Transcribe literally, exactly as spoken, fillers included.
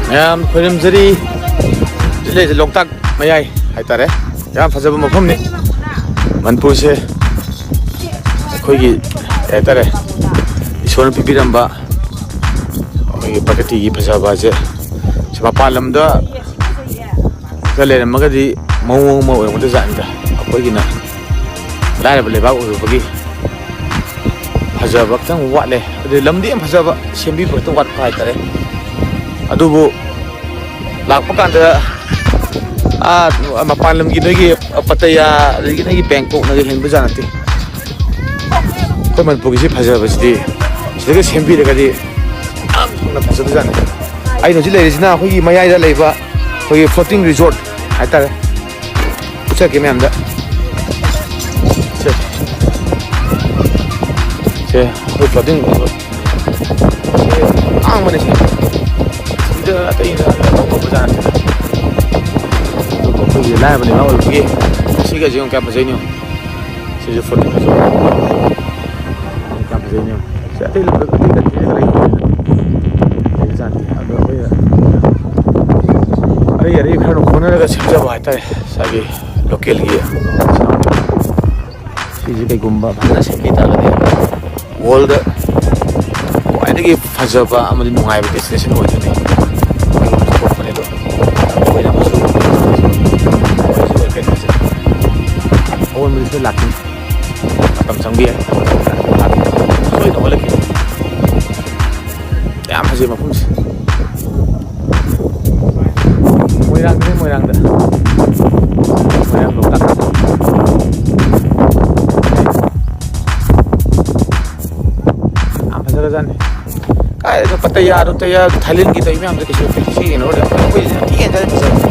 ꯃꯌꯥꯝ ꯈꯣꯏꯔꯝꯖꯔꯤ꯫ ꯍꯧꯖꯤꯛ ꯂꯩꯔꯤꯁꯦ ꯂꯣꯛꯇꯥꯛ ꯃꯌꯥꯏ ꯍꯥꯏꯇꯥꯔꯦ꯫ ꯌꯥꯝ ꯐꯖꯕ ꯃꯐꯝꯅꯤ꯫ ꯃꯅꯤꯄꯨꯔꯁꯦ ꯑꯩꯈꯣꯏꯒꯤ, ꯀꯩ ꯍꯥꯏꯇꯥꯔꯦ, ꯏꯁꯣꯔꯅ ꯄꯤꯕꯤꯔꯝꯕ ꯑꯩꯈꯣꯏꯒꯤ ꯄ꯭ꯔꯀ꯭ꯔꯤꯇꯤꯒꯤ ꯐꯖꯕ ꯑꯁꯦ, ꯁꯤ ꯃꯄꯥꯟ ꯂꯝꯗ ꯈꯔ ꯂꯩꯔꯝꯃꯒꯗꯤ ꯃꯑꯣꯡ ꯑꯃ ꯑꯣꯏꯔꯝꯒꯗꯕꯖꯥꯠꯅꯤꯗ꯫ ꯑꯩꯈꯣꯏꯒꯤꯅ ꯂꯥꯏꯔꯕ ꯂꯩꯕꯥꯛ ꯑꯣꯏꯔꯨꯕꯒꯤ ꯐꯖꯕ ꯈꯤꯇꯪ ꯋꯥꯠꯂꯦ꯫ ꯑꯗꯨ ꯂꯝꯗꯤ ꯌꯥꯝ ꯐꯖꯕ, ꯁꯦꯝꯕꯤꯕ ꯈꯤꯇꯪ ꯋꯥꯠꯄ ꯍꯥꯏꯇꯥꯔꯦ꯫ ꯑꯗꯨꯕꯨ ꯂꯥꯛꯄ ꯀꯥꯟꯗ, ꯑꯥ, ꯃꯄꯥꯟ ꯂꯝꯒꯤ ꯅꯣꯏꯒꯤ ꯄꯇꯌꯥ, ꯑꯗꯒꯤ ꯅꯣꯏꯒꯤ ꯕꯦꯡꯀꯣꯛꯅꯒ ꯍꯦꯟꯕꯖꯥꯠ ꯅꯠꯇꯦ꯫ ꯑꯩꯈꯣꯏ ꯃꯅꯤꯄꯨꯔꯒꯤꯁꯤ ꯐꯖꯕꯁꯤꯗꯤ ꯁꯤꯗꯒ ꯁꯦꯝꯕꯤꯔꯒꯗꯤ ꯌꯥꯝꯅ ꯐꯖꯕꯖꯥꯠꯅꯤ꯫ ꯑꯩꯅ ꯍꯧꯖꯤꯛ ꯂꯩꯔꯤꯁꯤꯅ ꯑꯩꯈꯣꯏꯒꯤ ꯃꯌꯥꯏꯗ ꯂꯩꯕ ꯑꯩꯈꯣꯏꯒꯤ floating resort ꯍꯥꯏꯇꯥꯔꯦ꯫ ꯎꯠꯆꯔꯛꯀꯦ ꯃꯌꯥꯝꯗ꯫ ꯁꯦ꯫ ꯁꯦ, ꯑꯩꯈꯣꯏ floating resort꯫ ꯁꯦ, ꯇꯥꯡꯕꯅꯦ ꯁꯦ꯫ ꯁꯤꯗ ꯑꯇꯩꯗ ꯂꯧꯕ ꯖꯥꯠ ꯅꯠꯇꯦꯗ꯫ ꯑꯗꯨꯕꯨ ꯑꯩꯈꯣꯏꯒꯤ ꯂꯥꯏꯔꯕ ꯂꯩꯕꯥꯛ ꯑꯣꯏꯕꯒꯤ ꯁꯤꯒꯁꯦ ꯌꯦꯡꯉꯨ ꯀꯌꯥꯝ ꯐꯖꯩꯅꯣ꯫ ꯁꯤꯁꯨ floating resort꯫ ꯌꯥꯝ ꯐꯖꯩꯅꯦ꯫ ꯁꯤ ꯑꯇꯩ ꯂꯝꯗ, ꯑꯇꯩ countryꯗꯒ ꯂꯩ-, ꯂꯩꯕꯖꯥꯠꯅꯤ꯫ ꯑꯗꯣ ꯑꯩꯈꯣꯏꯅ ꯑꯔꯩ ꯑꯔꯩ ꯈꯔ ꯍꯣꯠꯅꯔꯒ ꯁꯦꯝꯖꯕ ꯍꯥꯏꯇꯥꯔꯦ, ꯉꯁꯥꯏꯒꯤ localꯒꯤ꯫ ꯁꯤꯁꯦ ꯀꯩꯒꯨꯝꯕ ꯐꯖꯅ ꯁꯦꯝꯕꯤ ꯇꯥꯔꯒꯗꯤ worldꯗ ꯈ꯭ꯋꯥꯏꯗꯒꯤ ꯐꯖꯕ ꯑꯃꯗꯤ ꯅꯨꯡꯉꯥꯏꯕ destination ꯑꯣꯏꯗꯣꯏꯅꯤ꯫ ꯑꯩꯈꯣꯏꯅ ꯑꯃꯁꯨ ꯑꯑꯣꯟꯕꯗꯤ ꯁꯣꯏ ꯂꯥꯛꯈꯤꯅꯤ꯫ ꯃꯇꯝ ꯆꯪꯕ ꯌꯥꯏ꯫ ꯁꯣꯏꯗꯅ ꯑꯣꯜꯂꯛꯈꯤꯅꯤ꯫ ꯌꯥꯝ ꯐꯖꯩ ꯃꯐꯝꯁꯦ꯫ ꯃꯣꯏꯔꯥꯡꯗꯅꯦ, ꯃꯣꯏꯔꯥꯡꯗ꯫ ꯃꯣꯏꯔꯥꯡ ꯂꯣꯛꯇꯥꯛ꯫ ꯌꯥꯝ ꯐꯖꯈ꯭ꯔꯖꯥꯠꯅꯤ꯫ ꯀꯥꯏꯗꯩꯅꯣ ꯄꯇꯌꯥ ꯅꯨꯡꯇꯌꯥ ꯊꯥꯏꯂꯦꯟꯒꯤ ꯇꯧꯔꯤ ꯃꯌꯥꯝꯗꯣ ꯀꯩꯁꯨ ꯅꯠꯇꯦ꯫ ꯁꯤ ꯀꯩꯅꯣ ꯑꯣꯏꯔꯦ꯫ ꯑꯩꯈꯣꯏꯁꯤꯅ ꯊꯤ ꯍꯦꯟꯖꯔꯦ ꯐꯖꯕ꯫